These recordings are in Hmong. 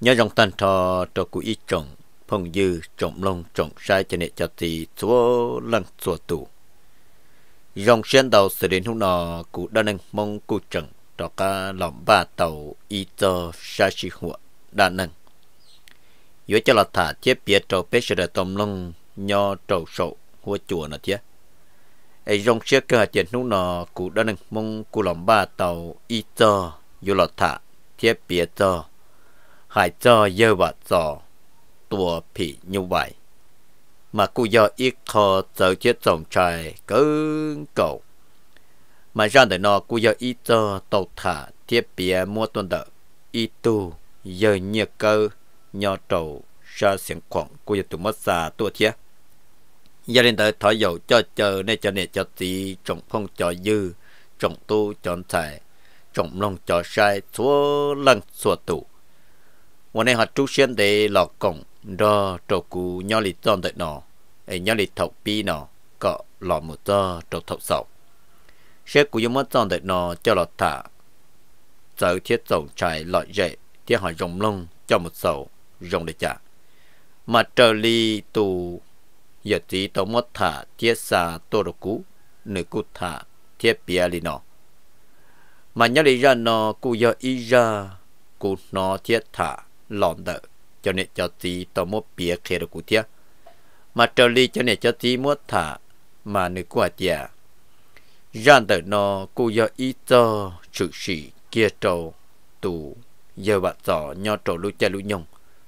Nyob zoo tag nrho rau kuv ib tsoom phooj ywg, tsoom mloog, tsoom saib, cov niam cov txiv txhua leej txhua tus. Zoo siab ntau xws li hnub no kuv Dab Neeg Hmoob kuj tseem rov qab los npaj tau ib txog sab sij huam dab neeg yuav coj los tham thiab piav rau peb sawv daws tau mloog nyob rau saum huab cua no thiab. Es zoo siab kawg hais tias hnub no kuv Dab Neeg Hmoob kuj los npaj tau ib txog yuav los tham thiab piav txog, hais txog yawg Vam Txos tua phim nyuj vais, mas kuj yog ib qho txawv thiab txaus ntshai kawg nkaus. Mas zaj ntawm no kuj yog ib txog tau tham thiab piav muab tuaj ntawm ib tug yawg Nyiaj Kawb nyob rau sab Xeev Khuam, kuj yog tus muab xa tuaj thiab. Yog li ntawd thov yaum coj caw nej cov niam cov txiv, tsoom phooj cov ywg, tsoom tub cov ntxhais, tsoom mloog cov saib txhua leej txhua tus, uas nej ho rub siab ntev los koom nrog rau kuv nyob li txoj ntawm no, es nyob li thaum pib no kom los mus txog rau thaum xaus, seb kuv yuav muab txoj ntawm no coj los tham txawv thiab txaus ntshai lom zem thiab ho zoo mloog coj mus xaus zoo li cas. Mas raws li tus yawm txiv tau muab tham thiab xa tuaj rau kuv, nws kuj tham thiab piav li no. Mas nyob li zaj no kuj yog ib zaj kuv hnov thiab tham los ntawm cov niam cov txiv tau muab piav qhia rau kuv thiab. Mas raws li cov niam cov txiv muab tham, mas nws kuj hais tias zaj ntawm no kuj yog ib txog tshwm sim kiag rau tus yawg Vam Txos nyob rau lub caij lub nyoog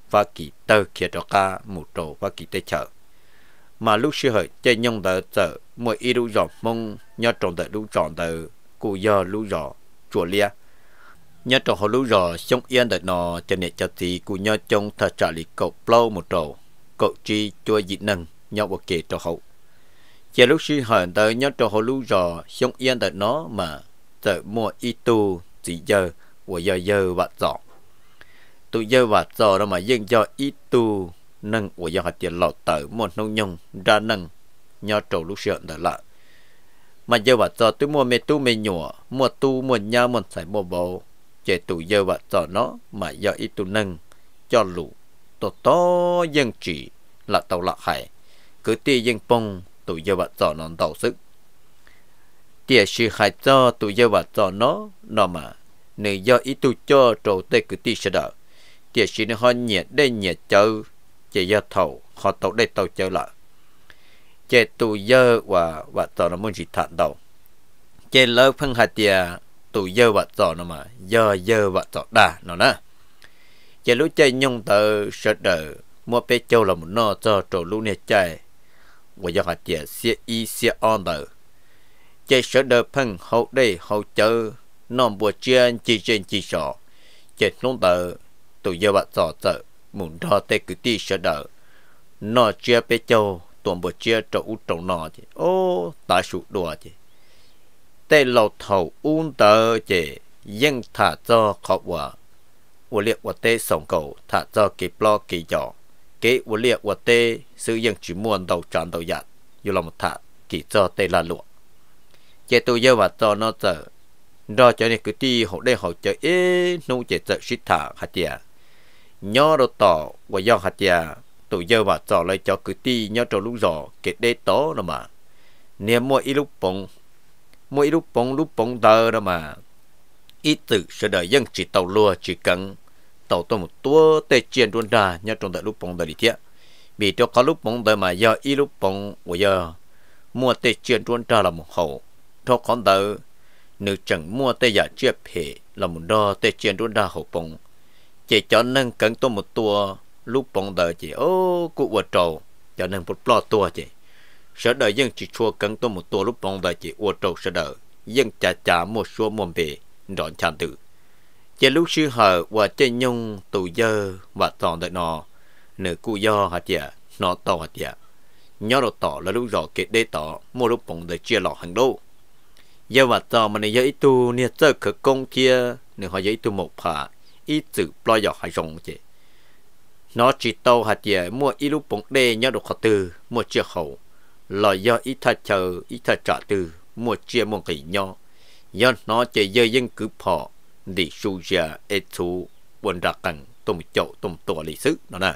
Fab Kis tawg khiav rov qab mus rau Fab Kis teb chaws. Mas lub sij hawm caij nyoog ntawd txawm muaj ib lub zos Hmoob nyob rau ntawm lub zos ntawd kuj yog lub zos Tsua Liab. Nyob rau hauv lub zos Xyoob Iab ntawm no, cov niam cov txiv kuj nyob coob thaj tsam li kaum plaub mus rau kaum tsib cuab yim neeg nyob ua ke rau hauv. Ces lub sij hawm ntawd nyob rau hauv lub zos Xyoob Iab ntawm no mas txawm muaj ib tug txiv yawg uas yog yawg Vam Txos. Tus yawg Vam Txos no mas yeej yog ib tug neeg uas yog hais tias laus taws muaj hnub nyoog nrab neej nyob rau lub sij hawm ntawd lawm. Mas yawg Vam Txos twb muaj me tub me nyuam, muaj tub muaj nyab, muaj ntxhais muaj vauv, ces tus yawg Vam Txos no mas yog ib tug neeg coj lus tog tog yeej tsis lam tau lam hais, kwv tij yeej poob tus yawg Vam Txos no ntau xwb. Tiam sis hais txog tus yawg Vam Txos no, no mas nws yog ib tug coj rau tej kwv tij sawv daws, tiam sis nws ho nyiam dej nyiam cawv, ces yog thaum ho tau dej tau cawv lawm, ces tus yawg uas Vam Txos no muaj ntsis tham ntau, ces lawv pheej hais tias tus yawg Vam Txos no mas yog yawg Vam Txos dag no na. Ces lub caij nyoog ntawd sawv daws muab peb caug los mus noj txog rau lub niag caij uas yog hais tias xiab ib xiab ob ntawd, ces sawv daws pheej haus dej haus cawv, noj npua tsiab ncig zej ncig zos. Ces hnub ntawd tus yawg Vam Txos txawm mus nrog tej kwv tij sawv daws noj tsiab peb caug, tua npua tsiab rau ub rau no ces o, tav su dua ces tej laus thaum ub ntawd ces yeej tham txog qhov uas ua liaj ua teb xaus nkaus, tham txog kev plob kev yos, kev ua liaj ua teb xwb, yeej tsis muaj ntau tsav ntau yam yuav los tham kis txog tej lag luam. Ces tus yawg Vam Txos no txawm nrog cov niag kwv tij haus dej haus cawv ib hnub ces txawm sib tham hais tias nyob rau tom uas yog hais tias tus yawg Vam Txos lawv cov kwv tij nyob rau lub zos kev deb tod no mas niag muaj ib lub poov, muaj ib lub poov, lub poov ntawd no mas ib txwm sawv daws yeej tsis tau luag tsis keev tau tuaj mus tua tej tsiaj nruab nrag nyob rau ntawm lub poov ntawd li thiab, vim rau qhov lub poov ntawd mas yog ib lub poov uas yog muaj tej tsiaj nruab nrag los mus haus. Dhau qhov ntawd nws tseem muaj tej yam tsiaj phem los mus nrog tej tsiaj nruab nrag haus poov, ces cov neeg keev tuaj mus tua lub poov ntawd ces o, kuj ua rau cov neeg ploj ploj tuag ces sawv daws yeej tsis tshua keev tuaj mus tua lub poov ntawd ces ua rau sawv daws yeej cav cav muaj suab muaj npe nrov ncha ntws. Ces lub sij hawm uas caij nyoog tus yawg Vam Txos ntawm no, nws kuj yog hais tias hnov tau hais tias nyob rau tom lawv lub zos kev deb tod muaj lub poov ntawd tsiaj los heev lawm. Yawg Vam Txos mas nws yog ib tug niag txawj khawv koob thiab nws ho yog ib tug maum phas ib txwm plob yos hav zoov ces hnov tsis tau hais tias muaj ib lub poov dej nyob rau qhov twg muaj tsiaj haus, los yog ib thaj chaw ib thaj tsam twg muaj tsiaj muaj nqis nyob. Yog hnov ces yawg yeej kwv phom ntim su zias es txhuv ua nra qees tuaj mus caum tuaj mus tua li xwb no na.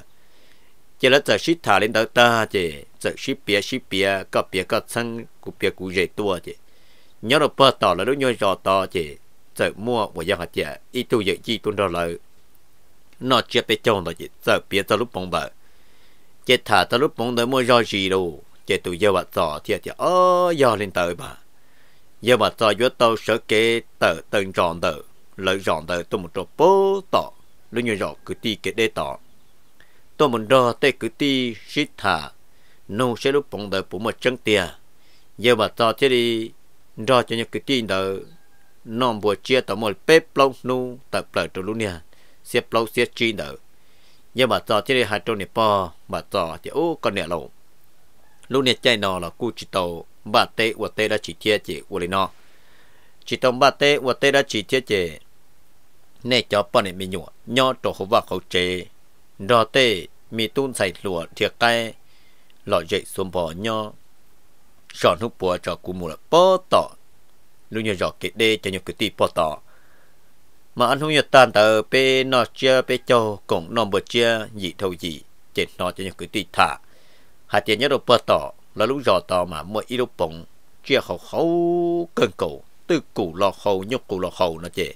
Ces lawv txawm sib tham li ntawd tag ces txawm sib piav sib piav, koj piav koj txheeb, kuv piav kuv zes tuaj ces nyob rau pog tom lawv lub nyuag zos tod ces txawm muaj uas yog hais tias ib tug yawm yij tuaj nrog lawv noj tsiab peb caug ntawd ces txawm piav txog lub poov ntawd. Ces tham txog lub poov ntawd muaj zog zis lawm ces tus yawg Vam Txos thiaj tias, Ob, yog li ntawd mas yawg Vam Txos yuav tau sawv kev tawm taw ntsos ntawm lawv zos ntawd tuaj mus rau pem tom lub nyuag zos kwv tij kev deb tod, tuaj mus nrog tej kwv tij sib tham, nug seb lub poov ntawd puas muaj tseeb tiag. Yawg Vam Txos thiaj li nrog cov nyuag kwv tij ntawd noj npua tsiab tau muaj li peb plaub hnub tawm plaws rau lub niag xiab plaub xiab tsib ntawd. Yawg Vam Txos thiaj li hais rau niam pog Vam Txos tias, Ub, koj niam laus, lub niag caij no los kuj tsis tau npaj teb ua teb dab tsi thiab ces ua li no, tsis tau npaj teb ua teb dab tsi thiab ces nej cov poj niam me nyuam nyob rau hauv vaj hauv tsev nrog tej me tub ntxhais hluas dhia qaib lom zem xuav npo nyob, so hnub puav tso kuv mus lawm pem tom lub nyuag zos kev deb cov nyuag kwv tij pog tod. Mas ob hnub yuav tag ntawd peb noj tsiab peb caug koom noj npua tsiab yim dhau yim ces hnov cov nyuag kwv tij tham hais tias nyob rau pog tom lawv lub zos tod mas muaj ib lub poov tsiaj hau hau kawg nkaus, twj kum los hau, nyuj qus los hau no ces,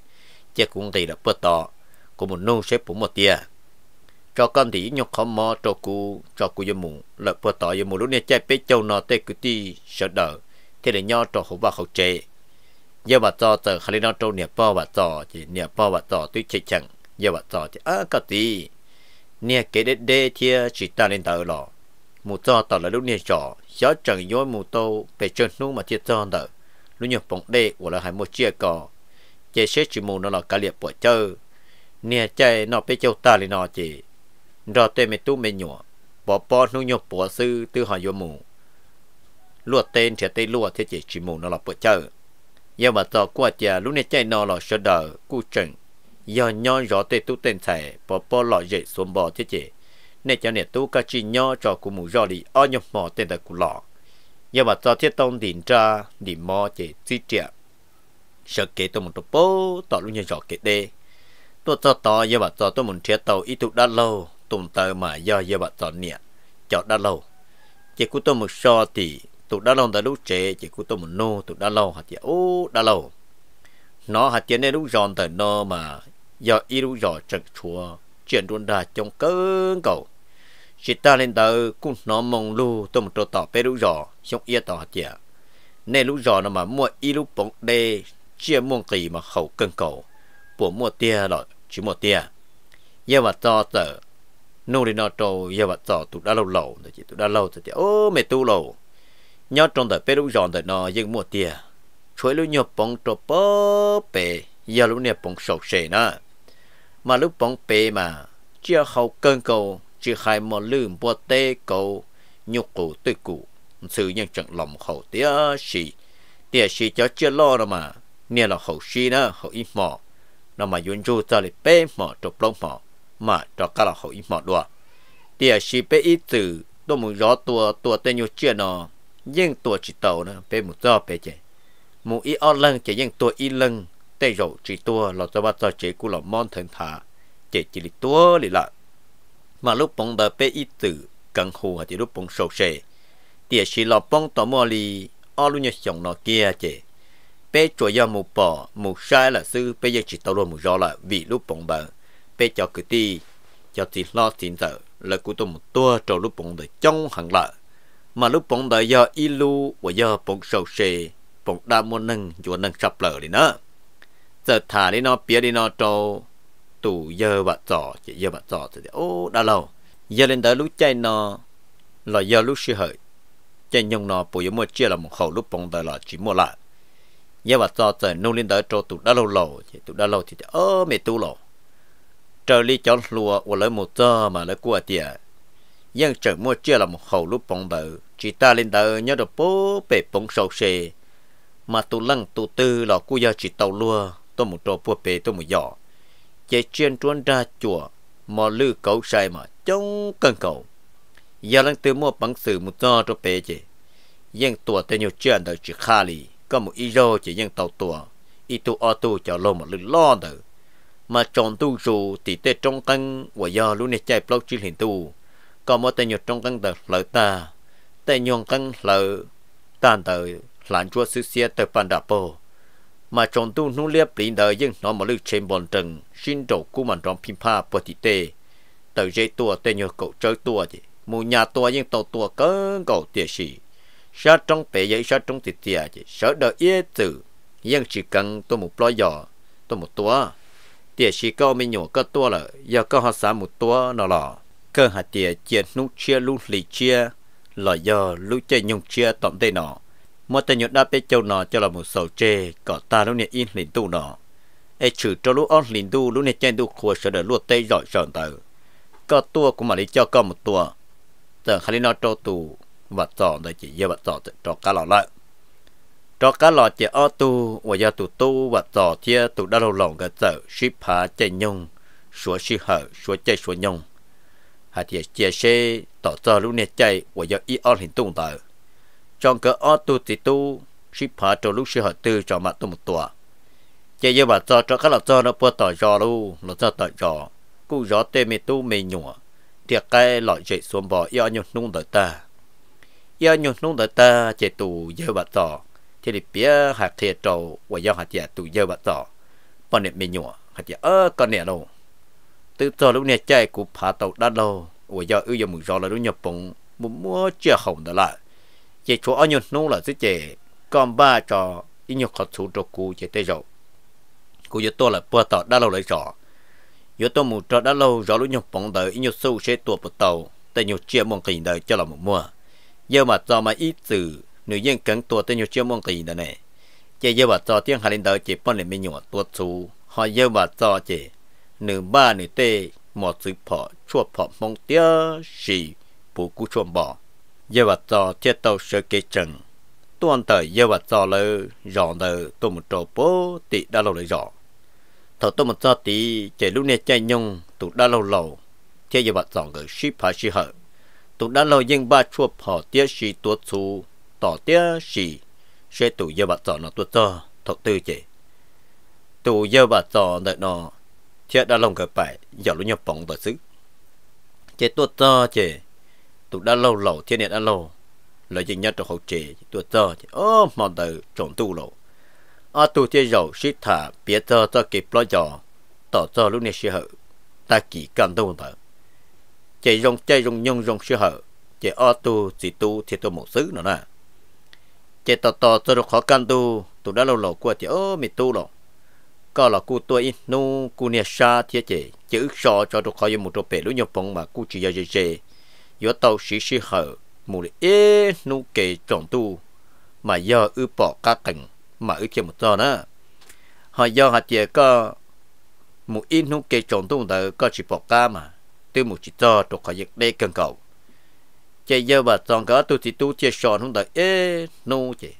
cia kuv nqis lawm pog tod, kuv mus nug seb puas muaj tiag. Tso koj ntim ib nyuag qhov mov rau kuv tso kuv yuav mus lawm pog tod, yuav mus lub niag caij peb caug no tej kwv tij sawv daws thiaj li nyob rau hauv vaj hauv tsev. Yawg Vam Txos txawm hais li no rau niam pog Vam Txos ces niam pog Vam Txos twb cheem cheem yawg Vam Txos tias, Ab, koj txiv, niag kev deb deb thiab tsis tas li ntawd los mus txog tom lawv lub niag zos xyov tseem yuav mus tau pes tsawg hnub mas thiaj txog ntawm lub nyuag poov dej uas lawv hais muaj tsiaj ko, ces seb tsis mus no los kav liam puam cawj. Niag caij noj peb caug tag li no ces nrog tej me tub me nyuam pov pob hnub nyuag puav xwb twb ho yuav mus luaj teb nrhiav teb luaj thiab ces tsis mus no los puam cawj. Yawg Vam Txos kuj hais tias, Lub niag caij no los sawv daws kuj tseem yog nyob zov tej tub tej ntxhais pov pob lom zem xuav npo thiab ces nej cov niam tub kaj tsij nyob tso kuv mus zoj li ob nyuag hmo tej ntawd kuv los. Yawg Vam Txos thiaj tau ntim nra ntim mov ces txib riam sawv kev tuaj mus rau pem tom lub nyuag zos kev deb. Tuaj txog tod yawg Vam Txos tuaj mus nrhiav tau ib tug dab laug, tus ntawd mas yog yawg Vam Txos niam cov dab laug. Ces kuj tuaj mus so tim tus dab laug ntawd lub tsev ces kuj tuaj mus nug tus dab laug hais tias, Ub, dab laug, hnov hais tias nej lub zos ntawm no mas yog ib lub zos tseem tshuav tsiaj nruab nrag coob kawg nkaus. Tsis tas li ntawd kuj hnov moo lug tuaj mus rau tom peb lub zos xyoob iab tod hais tias nej lub zos no mas muaj ib lub poov deb, tsiaj muaj nqis mas haum kawg nkaus, puas muaj tiag los tsis muaj tiag? Yawg Vam Txos txawm nug li no rau yawg Vam Txos tus dab laug laus ntawd ces tus dab laug txawm tias, Ob, me tub laus, nyob rau ntawm peb lub zos ntawm no yeej muaj tiag, tshuav ib lub nyuag poov rau pem pem, yog lub niag poov sau se na. Mas lub poov pem mas tsiaj hau kawg nkaus, tsis hais mos lwj, npua teb, kauv, nyuj qus, twj kum, ntxhw yeej tseem los mus haus tiam sis, tiam sis cov tsiaj loj no mas niag los haus sib na, haus ib hmo no mas yuav ntsug txog li peb hmo rau plaub hmo mam rov qab los haus ib hmo dua. Tiam sis peb ib txwm tuaj mus zov tua, tua tej nyuag tsiaj no yeej tua tsis tau na, peb mus txog pem ces mus ib ob leeg ces yeej tuag ib leeg, tej zaum tsis tuag los txog vaj txog tsev kuj los mob nthawv nthav, ces cia li tuag li lawm. Mas lub poov ntawd peb ib txwm keev hu hais tias lub poov sau se, tiam sis los poob tau muaj li ob lub nyuag xyoos no kiag ces peb tsuas yog mus pom mus saib lawm xwb, peb yeej tsis tau luag mus zov lawm vim lub poov ntawd peb cov kwv tij, cov txiv hlob txiv ntxawm lawv kuj tuaj mus tuag rau lub poov ntawd coob heev lawm. Mas lub poov ntawd yog ib lub uas yog poov sau se, poov dab muab neeg ncua neeg tshaj plaws li na. Txawm tham li no piav li no rau tus yawg Vam Txos ces yawg Vam Txos txawm tias, Ub, dab laug, yog li ntawd lub caij no los yog lub sij hawm caij nyoog no puas yuav muaj tsiaj los mus haus lub poov ntawd los tsis muaj lawm? Yawg Vam Txos txawm nug li ntawd rau tus dab laug laus ces tus dab laug thiaj tias, Ob, me tub laus, raws li cov hluas uas lawv mus txog mas lawv kuj hais tias yeej tseem muaj tsiaj los mus haus lub poov ntawd. Tsis tas li ntawd nyob rau pem poov sau se mas tus leej tus twg los kuj yog tsis tau luag tuaj mus rau puag pem tuaj mus yos, ces tsiaj nruab nrag cuam, mos lwj kauv sai mas coob kawg nkaus. Yog leej twg muaj peev xwm mus txog rau pem ces yeej tua tej nyuag tsiaj ntawd tsis qhaj li. Koj mus ib zaug ces yeej tau tua ib tug ob tug cov laug mos lwj loj ntawd. mas tsaus ntuj zus tim tej roob nqeeb uas yog lub niag caij plaub tsib hlis ntuj, koj muab tej nyuag roob nqeeb ntawd hlawv tag, tej nyuag nqeeb hlawv tag ntawd hlav ntsuab xwb xiab tawg paj nram paug, mas tsaus ntuj hnub liab pliv ntawd yeej hnov mos lwj tshev npo nrees sib nraus kub mas nrov phij phaj puag tim tej taw zeb tuaj, tej nyuag kaum tsawb tuaj ces mus nyas tua yeej tau tua kawg nkaus, tiam sis sab roob pem yog ib sab roob txias txias ces sawv daws ib txwm yeej tsis keev tuaj mus plob yos tuaj mus tua. Tiam sis koj ua me nyuam koj tuaj lawm, yog koj ho xav mus tua no los kawg hais tias cia hnub tshiab lub hli tshiab los yog lub caij nyoog tshiab tom ntej no, muab tej nyuag dab peb caug no coj los mus xaus tseg kom tag lub niag ib hlis ntuj no, es tshwm rau lub ob hlis ntuj lub niag caij ntuj qhua sawv daws luaj teb zom zaws ntawd, koj tuaj kuv mam li coj koj mus tua. Txawm hais li no rau tus Vam Txos ntawd ces yawg Vam Txos txawm rov qab los lawm. Rov qab los ces ob tug uas yog tus tub Vam Txos thiab tus dab laug laus nkawd txawm sib phav caij nyoog, suav sij hawm suav caij suav nyoog, hais tias cia seb tom txog lub niag caij uas yog ib ob hlis ntuj ntawd, tso nkawd ob tug txiv tub sib phav rau lub sij hawm twg tso mam tuaj mus tua. Ces yawg Vam Txos rov qab los txog no puag tom zos lauj, los txog tom zos kuj zov tej me tub me nyuam, nrhiaj qaib lom zem xuav npo ib ob nyuag hnub ntawd tag. Ib ob nyuag hnub ntawd tag ces tus yawg Vam Txos thiaj li piav hais qhia rau uas yog hais tias tus yawg Vam Txos poj niam me nyuam hais tias, Koj niam lauj, twb txog lub niag caij kuv phav tau dab laug uas yog wb yuav mus zov lawv lub nyuag poov muaj muaj tsiaj haus ntawd lawm, ces tshuav ob nyuag hnub lawm xwb ces koj npaj tso ib nyuag qhov txhuv rau kuv ces tej zaum kuv yuav tuaj lawm puag tom dab laug lawv zos, yuav tuaj mus rau dab laug zov lub nyuag poov ntawd ib nyuag xuj seb tua puas tau tej nyuag tsiaj muaj nqis ntawd coj los mus muag. Yawg Vam Txos mas ib txwm nws yeej keev tua tej nyuag tsiaj muaj nqis ntawd ne. Ces yawg Vam Txos thiaj hais li ntawd ces poj niam me nyuam tuav txhuv, ho yawg Vam Txos ces nws npaj nws tej mos txwv phom tshuaj phom hmoob tiam sis puv kub tshuaj npo. Yawg Vam Txos thiaj tau sawv kev tsees tuaj ntawm yawg Vam Txos lawv zos ntawd tuaj mus rau puag tim dab laug lawv zos. Thaum tuaj mus txog tid ces lub niag caij nyoog tus dab laug laus thiab yawg Vam Txos nkawd sib phav sij hawm. Tus dab laug yeej npaj tshuaj phom tiam sis tuav txhuv tos tiam sis seb tus yawg Vam Txos no tuaj txog thaum twg ces tus yawg Vam Txos ntawm no thiab dab laug nkawd pais yos lub nyuag poov ntawd xwb. Ces tuaj txog ces tus dab laug laus thiab niam dab laug lawv yeej nyob rau hauv tsev, tuaj txog ces ob hmo ntawd tsaus ntuj los, ob tug thiaj zaum sib tham piav txog txoj kev plob yos tom txog lub niag sij hawm tag kis kaj ntug ntawd. Ces zoo caij zoo nyoog zoo sij hawm ces ob tug txiv tub thiaj tuaj mus xwb no na. Ces tos tos txog rau qhov kaj ntug tus dab laug laus kuj tias, Ob, me tub los, koj los kuj tuaj ib hnub kuj niag sab thiab ces cia wb so tso rau qhov yuav mus rau pem lub nyuag poov mas kuj tsis yog ze ze, yuav tau siv sij hawm mus li ib hnub ke tsaus ntuj mas yog wb pom qab qees mas wb thiaj mus txog na. Ho yog hais tias koj mus ib hnub ke tsaus ntuj ntawd koj tsis pom qab mas twb mus tsis txog rau qhov yeej deb kawg nkaus. Ces yawg Vam Txos nkawd ob tug txiv tub thiaj so hnub ntawd ib hnub ces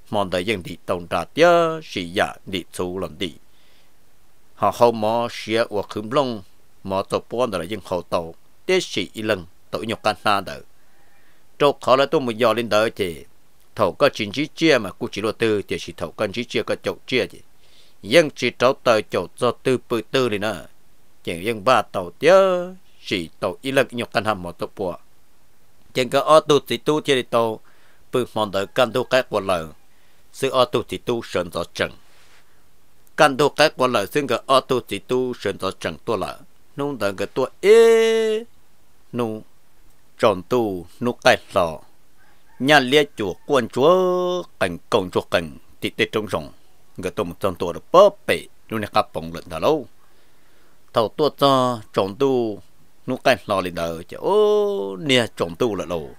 hmo ntawd yeej ntim tau nra tiam sis yam ntim txhuv los ntim, ho hau mov siav uas qhwv nplooj, mov txaus puab ntawd los yeej hau tau, tiam sis ib leeg tau ib nyuag qab hnab ntawd. Rau qhov lawv tuaj mus yos li ntawd ces thaum koj tsis ntsib tsiaj mas kuj tsis luaj twg, tiam sis thaum koj ntsib tsiaj koj caum tsiaj ces yeej tsis rauv taws caum txog twg pw twg li na. Ces yeej npaj tau tiam sis tau ib leeg ib nyuag qab hnab mov txaus puab. Ces nkawd ob tug txiv tub thiaj li tau pw hmo ntawd kaj ntug qaib qua lawm xwb ob tug txiv tub sawv ntxov tsees. Kaj ntug qaib qua lawm xwb nkawd ob tug txiv tub sawv ntxov tsees tuaj lawm. Hnub ntawd nkawd tuaj ib hnub tsaus ntuj hnub qaij hlo, nyaj liab cuam quaj ntsuag qees kaum ntsuag qees tim tej roob zoov, nkawd tuaj mus txog ntua rau puag pem lub niag qab poov lawm ntag lauj. Thaum tuaj txog tsaus ntuj hnub qaij hlo li ntawd ces, Ub, niag tsaus ntuj lawm lauj,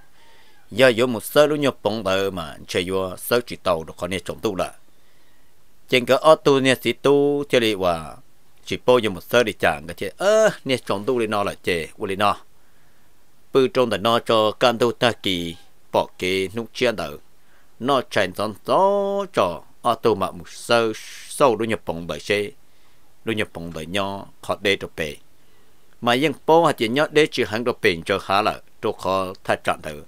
yog yuav mus xawb lub nyuag poov ntawd mas ntshe yuav xawb tsis tau rau qhov niag tsaus ntuj lawm. Ces nkawd ob tug niag txiv tub thiaj li uas tsis paub yuav mus xawb li cas, nkawd thiaj, Niag tsaus ntuj li no lawm ces ua li no, pw rau ntawm no tso, kaj ntug tag kis pom kev hnub tshiab ntawd, noj tshais ntxov ntxov tso, ob tug mam mus xawb xauj lub nyuag poov ntawd seb lub nyuag poov ntawd nyob qhov deb rau pem. Mas yeej paub hais tias nyob deb tsis heev rau pem ntsaws hav lawm, rau qhov thaj tsam ntawd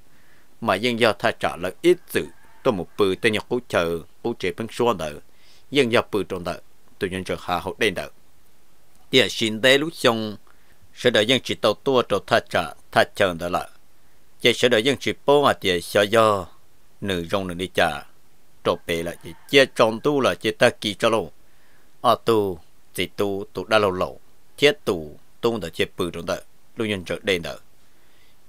mas yeej yog thaj tsam lawv ib txwm tuaj mus pw tej nyuag qub chaw qub tsev pheeb suab ntawd, yeej yog pw rau ntawm tus nyuag ntsaws hav hauv dej ntawd. Tiam sis ntev lub xyoo sawv daws yeej tsis tau tuaj rau thaj tsam thaj chaw ntawd lawm, ces sawv daws yeej tsis paub hais tias xyov yog nws zoo nws li cas rau pem lawm. Ces cia tsaus ntuj lawm ces tag kis tso lauj, ob tug txiv tub tus dab laug laus thiab tus tub ntawd thiaj pw rau ntawm lub nyuag ntsaws dej ntawd.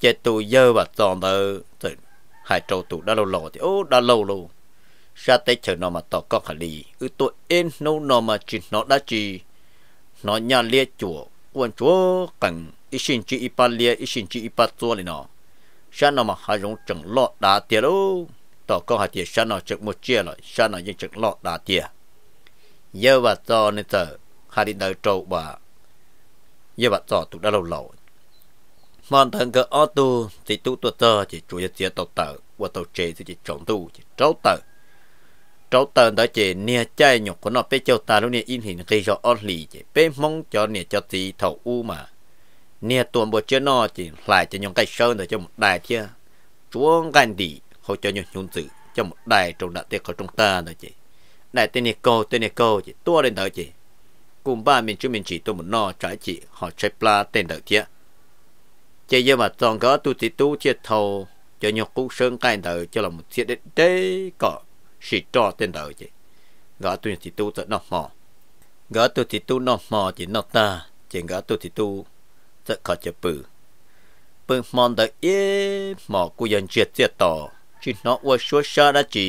Ces tus yawg Vam Txos ntawd txawm hais rau tus dab laug laus tias, Ub, dab laug lauj, sab teb chaws no mas tos koj hais li, wb tuaj ib hnub no mas tsis hnov dab tsi, hnov nyaj liab cuam quaj ntsuag qees, ib sij ntsib ib pab liab ib sij ntsib ib pab txuab li no. Sab no mas hav zoov tseem loj dav tiag lauj, tos koj hais tias sab no tseem muaj tsiaj los sab no yeej tseem loj dav tiag. Yawg Vam Txos nws txawm hais li ntawd rau uas yawg Vam Txos tus dab laug laus. Hmo ntawd nkawd ob tug txiv tub tuaj txog ces tsuas yog txiav tau taws ua tau tsev xwb ces tsaus ntuj ces rauv taws. Rauv taws ntawd ces niag caij nyuam qhuav noj peb caug tag lub niag ib hlis nqig zog ob hlis ces peb Hmoob cov niam cov txiv thaum ub mas niag tua npua tsiab noj ces hlais cov nyuag nqaij sawb ntawd coj mus dai thiab tsuav nqaij ntim hauv cov nyuag hnyuv ntxwm coj mus dai rau nram tej qhov rooj tag ntawd ces dai tej niag kaug tej niag kaug ces tuaj li ntawd ces kuj npaj me ntsis me ntsis tuaj mus noj tsam ib chim ho tshaib plab tej ntawd thiab. Ces yawg Vam Txos nkawd ob tug txiv tub thiaj thau cov nyuag qub sawb nqaij ntawd coj los mus txhiab deb deb kom sim roj tej ntawd ces nkawd ob tug txiv tub txawm noj hmo. Nkawd ob tug txiv tub noj hmo ces noj tag ces nkawd ob tug txiv tub txawm kho chaw pw. Pw hmo ntawd ib hmos kuj yog ntsiag txiaj to, tsis hnov ua suab sab dab tsi,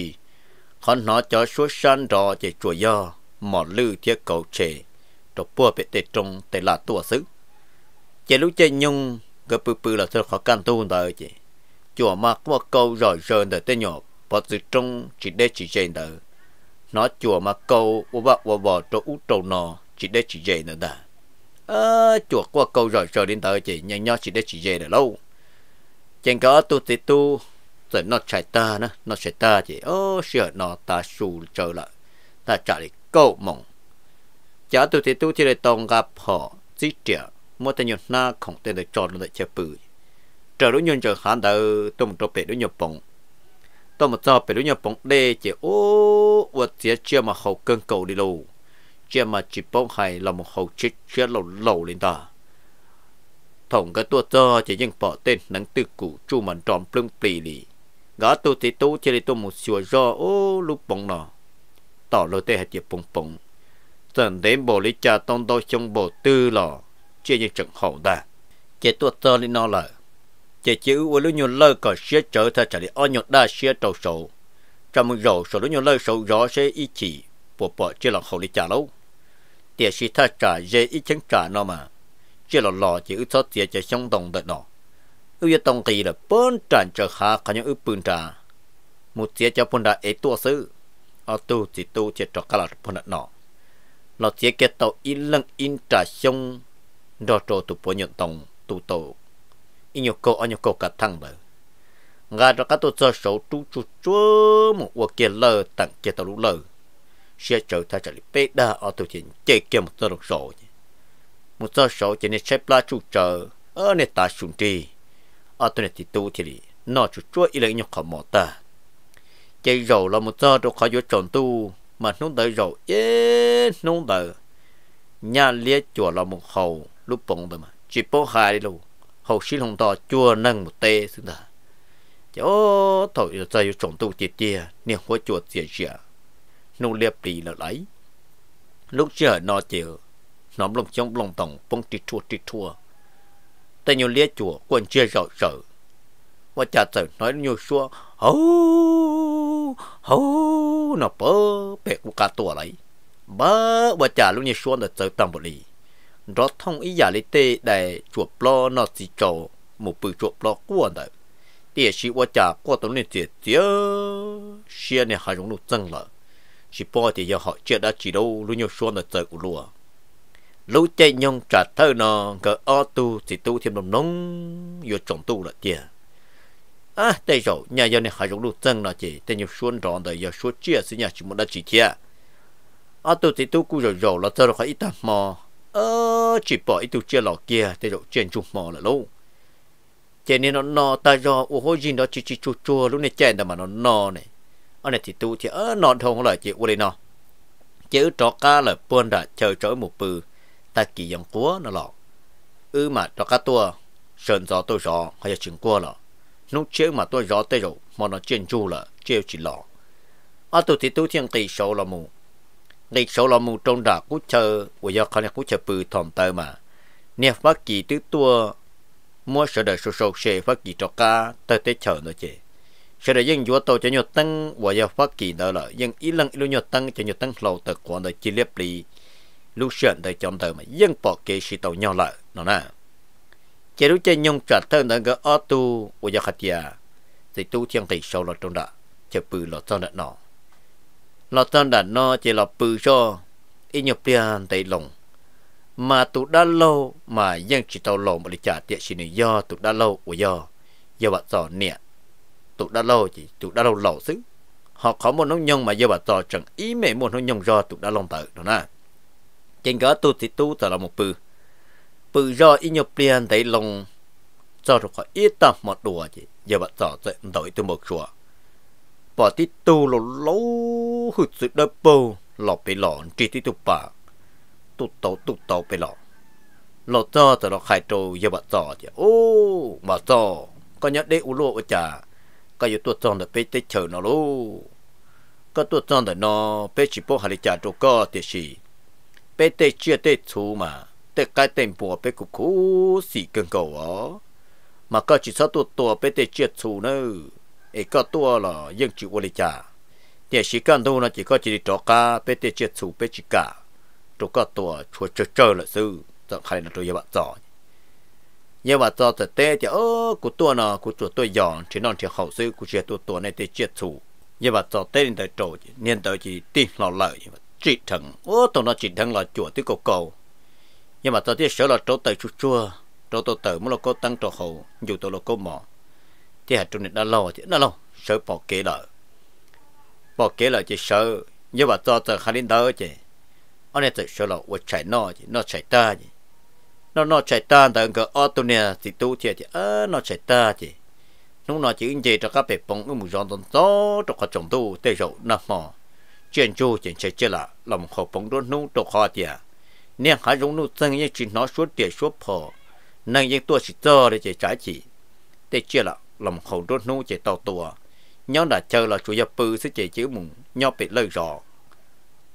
qhov hnov cov suab sab nrov ces tsuas yog mos lwj thiab kauv tshe rau puag pem tej roob tej laj tuaj xwb. Ces lub caij nyoog nkawd pw pw los txog qhov kaj ntug ntawd ces cuam mas quaj kau zom zaws ntawm tej nyuam pov txwv roob tsis deb tsis ze ntawd. Hnov cuam mas kau ua vaj ua vos rau ub rau no tsis deb tsis ze ntawd ntag. Cuam quaj kau zom zaws li ntawd ces yeej nyob tsis deb tsis ze lawm lauj. Ces nkawd ob tug txiv tub txawm noj tshais tag na, noj tshais tag ces o, sij hawm no tav su tsawv lawm, thaj tsam li kaum moos. Ces ob tug txiv tub thiaj li tau nqa phom txib riam muab tej nyuag hnab khoom tej ntawd tso rau ntawm chaw pw, raws lub nyuag ntsaws hav ntawd tuaj mus rau pem lub nyuag poov. Tuaj mus txog pem lub nyuag poov dej ces ub, ua txiav tsiaj mas haus kawg nkaus li lauj. Tsiaj mas tsis paub hais los mus haus tshiab tshiab laus laus li ntag. Thaum nkawd tuaj txog ces yeej pom tej hneev twj kum tsuj mas nro nplwb plis li. Nkawd ob tug txiv tub thiaj li tuaj mus xyuas zoj ub, lub poov no tom luag tej hais tias poov poov, txawm ntev npaum li cas tau ntau xyoo npaum twg los tsiaj yeej tseem haus ntag. Ces tuaj txog li no lawm, ces cia wb ua lub nyuag lawj kom siab tsawv thaj tsam li ob nyuag daj siab rau saud, tso mus zaum saum lub nyuag lawj saud zov seb ib chim puas pom tsiaj los haus li cas lauj. Tiam sis thaj tsam ze ib cheeb tsam no mas tsiaj los los ces wb txhob txiav cov xyoob ntoo ntawm no, wb yuav tau nqis lawm puag nram ntsaws hav qhov nyob wb pw nrad, mus txiav cov puag nrad ev tuaj xwb. Ob tug txiv tub thiaj rov qab los puag nram no, los txiav kiag tau ib leej ib nra xyoob nrog rau tus puav nyuam ntoo tu tau ib nyuag kauj ob nyuag kauj kav theej ntawd, nqa rov qab tuaj txog saud rub tsuag tsuag mus ua kiag lawj teem kiag tau lub lawj, siab tsawv thaj tsam li peb dag ob tug thiaj nce kiag mus txog rau saud ces mus txog saud ces niag tshaib plab tsuj tsawv, niag tav su nrig, ob tug niag txiv tub thiaj li noj tsuag tsuag ib leeg ib nyuag qhov mov tag. Ces zaum los mus txog rau qhov yuav tsaus ntuj mas hnub ntawd zaum ib hnub ntawd nyaj liab cuam los mus haus lub poov ntawd mas tsis paub hais li lauj, haus sib hloov nto cuag neeg mus teb xwb ntag. Ces o, thaum txog yuav tsaus ntuj tiag tiag niag huab cua txias zias, hnub liab plis lawm lauj. Lub sij hawm no ces hnov nplooj xyoob nplooj ntoos poob rib rhuaj rib rhuaj, tej nyuag liab cuam quaj ntsiag zom zaws. Ua cas txawm hnov ib lub nyuag suab hauv hauv no puag pem qub qab tuaj lauj. Npawg, ua cas lub nyuag suab ntawd txawv tag npaum li, nrov thooj ib yam li tej dais tsuam plob noj txiv tsaus mus pw tsuam plob quaj ntawd, tiam sis ua cas quaj tau lub niag txias txias siab niag hav zoov nuj txeeg lawm. Tsis paub tias yog hom tsiaj dab tsi lauj, lub nyuag suab ntawd txawv ua luaj. Lub caij nyoog tsam thawj no nkawd ob tug txiv tub thiaj mloog mloog yuav tsaus ntuj lawm tiag. Ab, tej zaum nyaj yog niag hav zoov nuj txeeg no ces tej nyuag suab nrov ntawd yog suab tsiaj xwb nyaj tsis muaj dab tsi thiab. Ob tug txiv tub kuj zaum zaum los txog rau qhov ib tag hmo, tsis pom ib tug tsiaj los kiag, tej zaum tsiaj ntsug hmo lawm lauj. Ces niag no no tag zog ua huab zig nrov tsis tsis tsuag tsuag lub niag caij ntawd mas no no ne. Ob niag txiv tub thiaj, no dhau lawm ces ua li no, ces wb rov qab lawm puag nram chaw tso wb mus pw, tag kis yog nquag no los wb mam rov qab tuaj sawv ntxov tuaj zov, ho yog tsis nquag los hnub tshiab wb mam tuaj zov, tej zaum hmo no tsiaj ntsug lawm tsiaj yuav tsis los. Ob tug txiv tub thiaj nqis saud los mus, nqis saud los mus rau nram qub chaw uas yog qhov niag qub chaw pw thaum ntawd mas niag Fab Kis twb tuaj muab sawv daws sau sau se Fab Kis rov qab tawg teb chaws ntawd ces sawv daws yeej yuav tau cov nyuag teeb uas yog Fab Kis ntawd lawm, yeej ib leeg ib lub nyuag teeb, cov nyuag teeb hlau tawm quav ntawd cia liab pliv. Lub sij hawm ntawd cov ntawd mas yeej pom kev siv tau nyob lawm no na. Ces lub caij nyoog tsam thawj ntawd nkawd ob tug uas yog hais tias txiv tub thiaj nqis saud los rau nram chaw pw los txog nram no. Los txog nram no ces los pw zoj ib nyuag pliag ntev loo, mas tus dab laug mas yeej tsis tau laus npaum li cas, tiam sis nws yog tus dab laug uas yog Yawg Vam Txos niam tus dab laug, ces tus dab laug laus xwb. Ho qhov muaj hnub nyoog mas Yawg Vam Txos tseem ib me muaj hnub nyoog zog tus dab laug ntawd no na. Ces nkawd ob tug txiv tub txawm los mus pw, pw zoj ib nyuag pliag ntev loo, txog rau qhov ib tag hmo dua ces Yawg Vam Txos txawm ntaus ib tug npau suav, pom tib tug laus laus hwj txwv dawb paug los pem los nrig tib tug pas tuj tauv tuj tauv pem los. Los txog txawm los hais rau Yawg Vam Txos tias, Ub, Vam Txos, koj nyob deb ua luaj ua cas koj yuav tuaj txog ntawm peb teb chaws no lauj? Koj tuaj txog ntawm no peb tsis paub hais li cas rau koj, tiam sis peb tej tsiaj tej txhu mas tej qaib tej npua peb kuj khuv xim kawg nkaus os. Mas koj tsis txhob tuaj tua peb tej tsiaj txhu nawb, es koj tuaj los yeej tsis ua li cas, tiam sis kaj ntug no ces koj cia li rov qab, peb tej tsiaj txhu peb tsis kam rau koj tua, tshuav tsawg tsawg lawm xwb. Txawm hais li no rau Yawg Vam Txos. Yawg Vam Txos txawm teb tias, Au, kuv tuaj no kuv tsuas tuaj yos nrhiav noj nrhiav haus xwb, kuv tsis yog tuaj tua nej tej tsiaj txhu. Yawg Vam Txos teb li ntawd rau, niag ntawd ces tig hlo lawm, tsim dheev, ua thaum no tsim dheev los cuam twb kaus kaus. Yawg Vam Txos thiaj sawv los rauv taws tsuag tsuag, rauv tau taws muab lauj kaub teeb rau hauv, ncu tau lauj kaub mos, thiaj hais rau niag dab laug tias, Dab laug, sawv pom kev lawm. Pom kev lawm ces sawv. Yawg Vam Txos txawm hais li ntawd ces ob niag txawm sawv los ua tshais noj ces noj tshais tag ces, noj noj tshais tag ntawd nkawd ob tug niag txiv tub thiaj tias, Noj tshais tag ces hnub no ces wb nce rov qab pem poov, wb mus zov ntxov ntxov rau qhov tsaus ntuj, tej zaum nag hmo tsiaj ntsug ces ntshe tsiaj lam los mus haus poov nruab hnub, rau qhov tias niag hav zoov nuj txeeg yeej tsis hnov suab riam suab phom, neeg yeej tuaj tsis txog li ces tsam ib chim tej tsiaj lam los mus haus nruab hnub ces tau tua. Nyob nram chaw los tsuas yog pw xwb ces cia wb mus nyob pem lawj zov.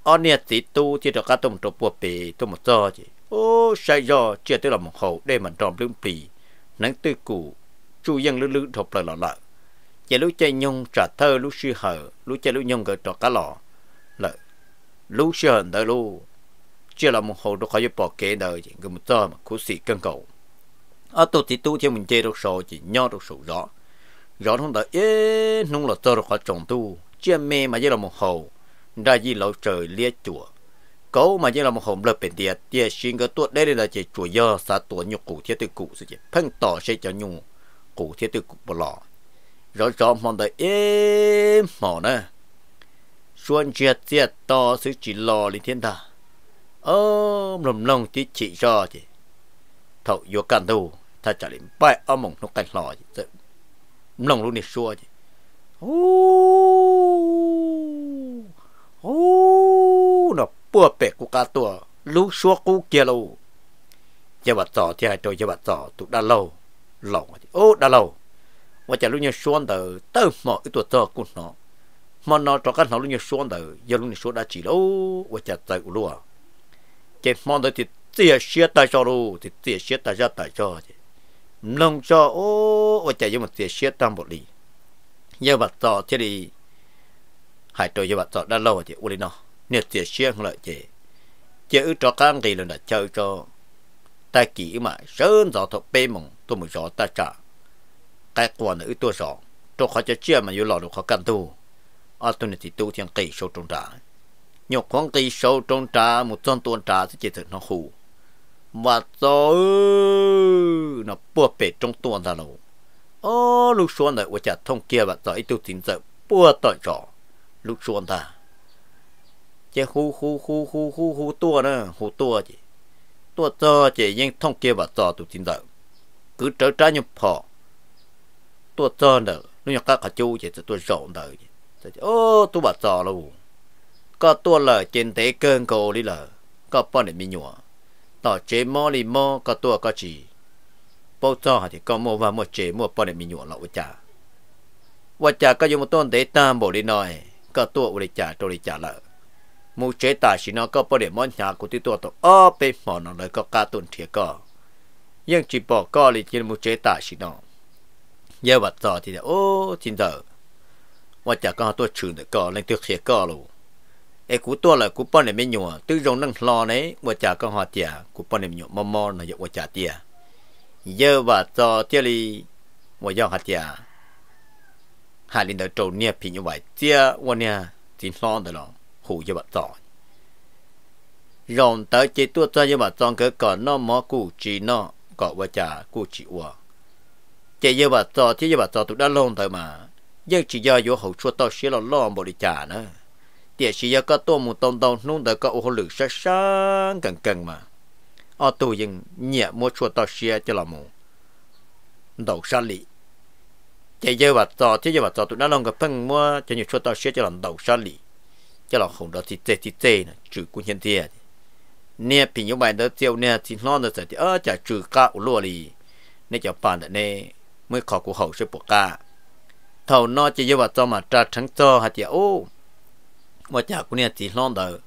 Ob niag txiv tub thiaj rov qab tuaj mus rau puag pem, tuaj mus txog ces, ub, saib zoj tsiaj twb los mus haus, dej mas nro nplwb nplis, hneev twj kum tsuj yeej lwb lwb dhau plaws los lawm. Ces lub caij nyoog tsam thawj lub sij hawm, lub caij lub nyoog nkawd rov qab los lawm, lub sij hawm ntawd lauj, tsiaj los mus haus rau qhov yuav pom kev ntawd ces nkawd mus txog mas khuv xim kawg nkaus. Ob tug txiv tub thiaj mus nce rau saud ces nyob rau saum zov. Zov hnub ntawd ib hnub los txog rau qhov tsaus ntuj, tsiaj me mas yeej los mus haus nraj yij lauv tsaws liab cuam, kauv mas yeej los mus haus nplawg pem ntiav, tiam sis nkawd tuaj deb li ntawd ces tsuas yog xav tua nyuj qus thiab twj kum xwb ces pheej tos seb cov nyuj qus thiab twj kum puas los. Zov zov hmo ntawd ib hmos na, suab ntsiag txiaj to xwb tsis los li thiab ntag. Ob, mloog mloog tib chim zoj ces thaum yuav kaj ntug thaj tsam li npaij ob moos hnub qaij hlo ces txawm mloog lub niag suab ces, hu, hu, no puag pem qub qab tuaj, lub suab qub kiag lauj. Yawg Vam Txos thiaj hais rau Yawg Vam Txos tus dab laug laus, Ub, dab laug, ua cas lub niag suab ntawd tawm hmo wb tuaj txog kuj hnov, hmo no rov qab hnov lub niag suab ntawd yog lub niag suab dab tsi lauj, ua cas txawv ua luaj? Ces hmo ntawd txiav txiav siab tag zog lauj, txiav txiav siab tag zaj tag zog ces mloog zoj, Ub, ua cas yuav mus txiav siab tag npaum li? Yawg Vam Txos thiaj li hais rau Yawg Vam Txos dab laug tias, Ua li no, niag txiav siab lawm ces cia wb rov qab nqis lawm nram chaw tso, tag kis wb mam sawv ntxov thaum peb moos tuaj mus zov thaj tsam qaib qua ntawd wb tuaj zov, rau qhov cov tsiaj mas yuav los rau qhov kaj ntug. Ob tug niag txiv tub thiaj nqis saud rau nrad. Nyuam qhuav nqis saud rau nrad mus txog ntua nrad xwb ces txawm hnov hu, Vam Txos, no puag pem roob tuaj ntag lauj. Ob, lub suab ntawd ua cas thooj kiag Vam Txos ib tug txiv ntxawm puag tom zos lub suab ntag. Ces hu hu hu hu hu hu tuaj na, hu tuaj ces tuaj txog ces yeej thooj kiag Vam Txos tus txiv ntxawm, kwv rawv rab nyuag phom tuaj txog ntawm lub nyuag qab qhov cub ces txawm tuaj zaum ntawd. Ob, tub Vam Txos lauj, koj tuaj lawm ces ntev kawg nkaus li lawm, koj poj niam me nyuam, tom tsev mob li mob, koj tuaj koj tsis paub txog hais tias koj muaj vaj muaj tsev muaj poj niam me nyuam los ua cas? Ua cas koj yuav mus tuaj ntev tag npaum li no? Koj tuaj ua li cas rau li cas lawm? Mus tsev tam sim no, koj poj niam mob hnyav, kuv twb tuaj tau ob peb hmo no lawv koj qab tuaj nrhiav koj, yeej tsis pom koj li, cia li mus tsev tam sim no. Yawg Vam Txos thiaj tias, Ub, txiv ntxawm, ua cas koj ho tuaj tshwm ntawm ko, leej twg qhia koj los? Es kuv tuaj lawm kuv poj niam me nyuam twb zoo neej hlo ne, ua cas koj ho tias kuv poj niam me nyuam mob mob no yog ua cas tiag? Yawg Vam Txos thiaj li uas yog hais tias hais li ntawd rau niag phim nyuj vais txiab uas niag txiv hlob ntawd los hu yawg Vam Txos. Zaum ntawd ces tuaj txog yawg Vam Txos nkawd kom noj mov kuj tsis noj, kom ua cas kuj tsis ua. Ces yawg Vam Txos thiab yawg Vam Txos tus dab laug ntawd mas yeej tsis yog yuav haus tshuaj toj siab loj loj npaum li cas na. Tiam sis yog koj tuaj mus tau ntau hnub ntawd koj ua hauj lwm sab sab nkees nkees mas ob tug yeej nyiam muab tshuaj toj siab coj los mus ntaus sab lim. Ces yawg Vam Txos thiab yawg Vam Txos tus dab laug nkawd pheej muab cov nyuag tshuaj toj siab coj los ntaus sab lim, coj los haus nrov txij txej txij txej no tsw kub hnyiab ntxiag. Niag phim nyuj vais ntawd txia niag txiv hlob ntawd txawm tias, Cas tsw qab ua luaj li, nej cov pa ntawm nej muab ib qho kuv haus seb puas qab. Thaum no ces yawg Vam Txos mam ra dheev txog hais tias, Ub, ua cas kuv niag txiv hlob ntawd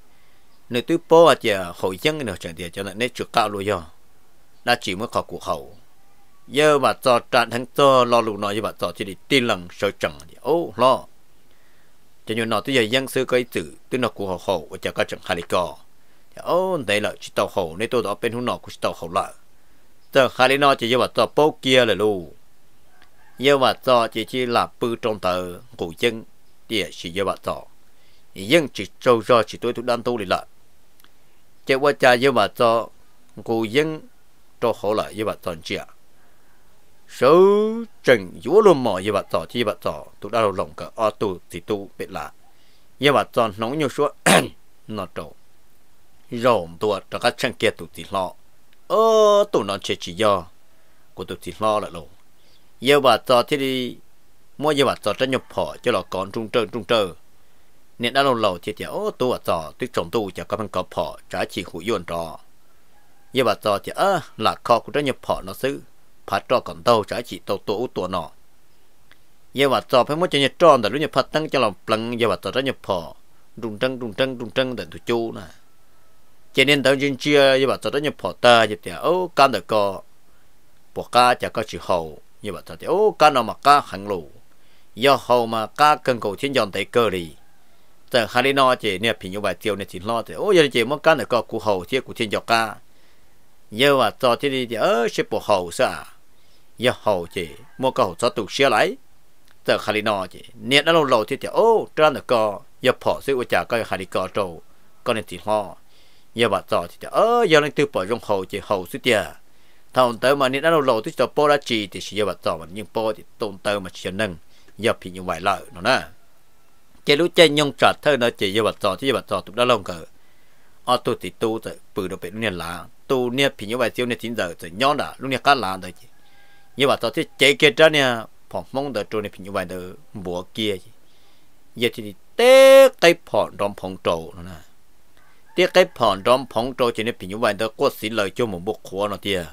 nws twb paub hais tias haus yeeb no, tseem tias cov ntawm neb tsw qab luaj, yog dab tsi muab ib qho kuv haus? Yawg Vam Txos ra dheev txog lo lus no yawg Vam Txos thiaj li tig lees sawv tsees tias, Ub hlob, cov nyuag no twb yog yeeb xwb, koj ib txwm twb nrog kuv haus haus ua cas koj tseem hais li ko? Tias, Ub, ntev lawm tsis tau haus, neb tuaj tau ob peb hnub no kuv tsis tau haus lawm. Txawm hais li no ces yawg Vam Txos paub kiag lawm lauj. Yawg Vam Txos ces cia li lam pw rau ntawd nqus yeeb, tiam sis yawg Vam Txos yeej tsis tsaug zog tsis tuaj ib tug dab ntub li lawm. Ces ua cas yawg Vam Txos nqus yeeb rau hauv lawm yawg Vam Txos ntsia, sawv tsees yuav luag mos yawg Vam Txos thiab yawg Vam Txos tus dab laug Loos nkawd ob tug txiv tub pem lawm. Yawg Vam Txos hnoos nyuag suab no rau, zaum ntua rov qab tsheej kiag tus txiv hlob, Ob tug no ntshe tsis yog kuv tus txiv hlob lawm lauj. Yawg Vam Txos thiaj li muab yawg Vam Txos rab nyuag phom coj los kov nruj nrawj nruj nrawj. Niag dab laug Laus thiaj tias, Ob, tub Vam Txos, twb tsaus ntuj cas koj pheej kov phom, tsam ib chim hu yuaj nrov. Yawg Vam Txos tias, Lam kho kuv rab nyuag phom no xwb, phav roj kom ntaug tsam ib chim tau tua ub tua no. Yawg Vam Txos pheej muab cov nyuag roj ntawm lub nyuag phaj teeb coj los pleev yawg Vam Txos rab nyuag phom nruj nreeb nruj nreeb nruj nreeb ntawm ntug cub na. Ces niag ntawd ntsia ntsia yawg Vam Txos rab nyuag phom tag ces tias, Ub, kab ntawm ko puas qab cas koj tsis haus? Yawg Vam Txos tias, Ub, kab no mas qab heev lauj, yog haus mas qab kawg nkaus thiab nco ntev kawg li. Txawm hais li no ces niag phim nyuj vais txiv niag txiv hlob tias, Ub, yog li ces muab kab ntawm ko kuv haus thiab kuv thiaj nco qab. Yawg Vam Txos thiaj li tias, Seb puas haus xwb a, yog haus ces muab koj haus txhob tu siab lauj. Txawm hais li no ces niag dab laug Laus thiaj tias, Ub, rab ntawm ko yog phom xwb ua cas koj yuav hais li ko rau koj niag txiv hlob? Yawg Vam Txos thiaj tias, Yog leej twg pom zoo haus ces haus xwb tiag. Thaum ntawd mas niag dab laug Laus twb tsis tau paub dab tsi tiam sis yawg Vam Txos mas yeej paub tias tus ntawd mas tsis yog neeg, yog phim nyuj vais lawm no na. Ces lub caij nyoog tsam thawj ntawd ces yawg Vam Txos thiab yawg Vam Txos tus dab laug nkawd ob tug txiv tub txawm pw rau pem lub niag lav, tus niag phim nyuj vais txiv niag txiv ntxawm txawm nyob nram lub niag qab lav ntawd ces yawg Vam Txos thiaj cev kiag rab niag phom hmoob ntawd rau niag phim nyuj vais ntawd npuav kiag. Yawg thiaj li teb qeb phom nrov nphoov rau no na. Teb qeb phom nrov nphoov rau ces niag phim nyuj vais ntawd quaj xiv laws cuag mus npua qhuav no tiag.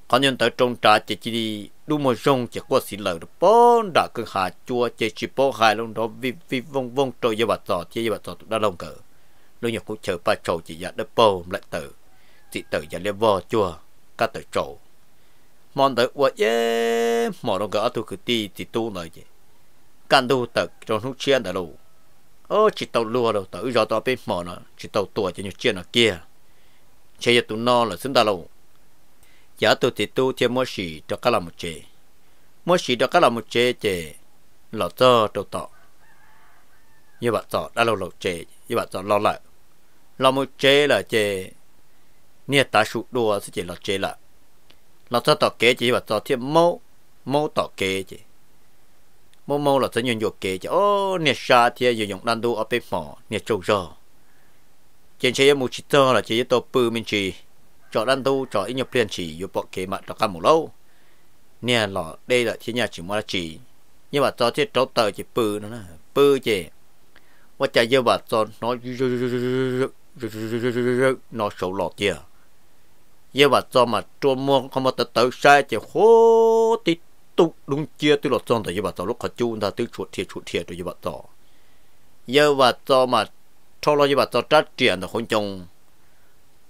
Qhov nyuag ntawd rau nrad ces cia li dub muag zoog ces quaj xiv laws rau pem nram kwj ha cuab ces tsis paub hais lus nrov vij vij vooj vooj rau yawg Vam Txos thiab yawg Vam Txos tus dab laug nkawd lub nyuag qub chaw paj tshau ces ya dawb paug nplaim taws, txim taws ya liab vog cuag kab taws tsaus. Hmo ntawd ua ib hmos rau nkawd ob tug kwv tij txiv tub ntawd ces kaj ntug tawm rau hnub tshiab ntawd lauj. Tsis tau luag lauj, tau wb zov tau peb hmo no tsis tau tua cov nyuag tsiaj no kiag, ntshe yog tus no lawm xwb ntag lauj. Ces ob tug txiv tub thiaj muab sim rov qab los mus tsev. Muab sim rov qab los mus tsev ces los txog rau tom yawg Vam Txos dab laug Laus tsev, yawg Vam Txos los lawm. Los mus tsev lawm ces niag tav su dua xwb ces los tsev lawm. Los txog tom kev ces yawg Vam Txos thiaj maub, maub tom kev ces maub maub los txog nyuag ncua kev ces ob niag sab thiab yawg yoov dab ntub ob peb hmos niag tsaug zog. Ces ntshe yuav mus tsis txog los ces yuav tau pw me ntsis, tso dab ntub tso ib nyuag pliag ntshis yuav pom kev mam rov qab mus lauj. Niag los deb lawm thiab nyaj tsis muaj dab tsi. Yawg Vam Txos thiaj rauv taws ces pw no, pw ces ua cas yawg Vam Txos hnov no saud los tiag. Yawg Vam Txos mas rua muag qhov muag tawv tawv saib ces huab tib tug dub nciab twb los txog ntawm Yawg Vam Txos lub qhov cub ntag, twb tshuam dhia tshuam dhia rau Yawg Vam Txos. Yawg Vam Txos mas rho los Yawg Vam Txos rab riam ntawm hauv ncoo,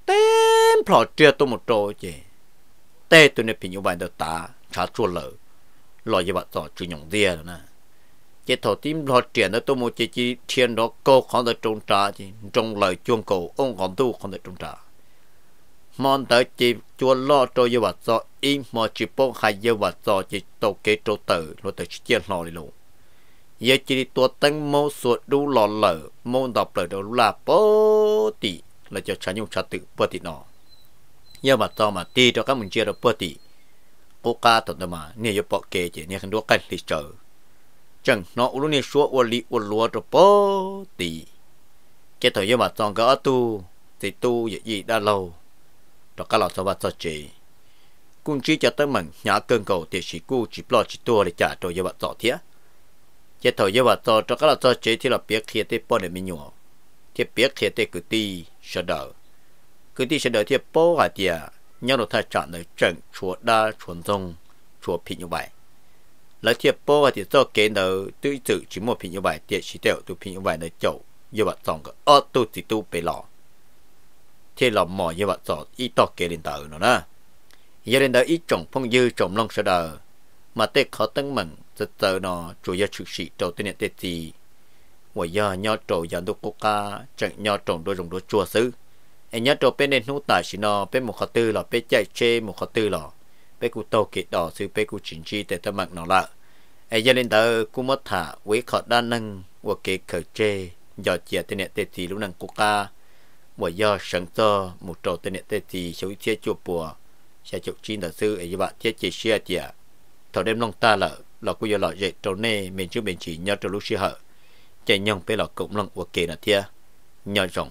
teb nplho riam tuaj mus rau ces teb tus niag phim nyuj vais ntawd tav ntshav tsuag lawm, los Yawg Vam Txos tsw nyoos ntxiag lawm na. Ces thaum tib nplho riam ntawd tuaj mus ces cia li dhia nrov kaug qhov ntawd rau nrad ces nroo laws cuag nkaus ob nqos ntuj qhov ntawd rau nrad. Hmo ntawd ces cua loj rau Yawg Vam Txos ib hmo tsis paub hais, Yawg Vam Txos ces taug kev rau tawm hluav taws tsis ciaj hlo li lauj. Yawg cia li tua teeb maub xuas dub los lawm, maub nto plaws rau lub laj puag tim lawv cov tshav nyuj tshav twm puag tim no. Yawg Vam Txos mas tig rov qab mus ntsia rau puag tim qub qab, thaum ntawd mas niag yuav pom kev ces niag nruab qaij hli tsawv, tseem hnov ua lub niag suab ua li ua luav rau puag tim. Ces thaum Yawg Vam Txos nkawd ob tug txiv tub yawm yij dab laug rov qab los txog vaj txog tsev, kuj ntsib cov teeb meem hnyav kawg nkaus tiam sis kuj tsis ploj tsis tuag li cas rau Yawg Vam Txos thiab. Ces thaum Yawg Vam Txos rov qab los txog tsev thiaj los piav qhia tej poj niam me nyuam, thiab piav qhia tej kwv tij sawv daws. Kwv tij sawv daws thiaj paub hais tias nyob rau thaj tsam ntawd tseem tshuav dab tshuav ntxoog, tshuav phim nyuj vais. Lawv thiaj paub hais tias txoj kev ntawd twb txwm tsis muaj phim nyuj vais tiam sis tej zaum tus phim nyuj vais ntawd caum Yawg Vam Txos nkawd ob tug txiv tub pem los, thiaj los mos Yawg Vam Txos ib tog kev li ntawd no na. Yog li ntawd ib tsoom phooj ywg tsoom mloog sawv daws, mas tej qhov teeb meem txawv txawv no tsuas yog tshwm sim rau tej niam tej txiv uas yog nyob rau yav ntuj qub qab tseem nyob rau nruab zoov nruab tsuag xwb. Es nyob rau peb niaj hnub tam sim no peb mus qhov twg los peb caij tsheb mus qhov twg los peb kuj taug kev do xwb, peb kuj tsis ntsib tej teeb meem no lawm. Es yog li ntawd kuj muab tham ua ib qho dab neeg ua kev khaws tseg nco cia tej niam tej txiv lub neej qub qab uas yog seev txog mus rau tej niam tej txiv xyoo ib txhiab cuaj pua xya caum tsib ntawd xwb. Es Yawg Vam thiab cia siab tias thaum nej mloog tag lawm los kuj yuav lom zem rau nej me ntsis me ntsis nyob rau lub sij hawm caij nyoog peb los koom mloog ua ke no thiab. Nyob zoo.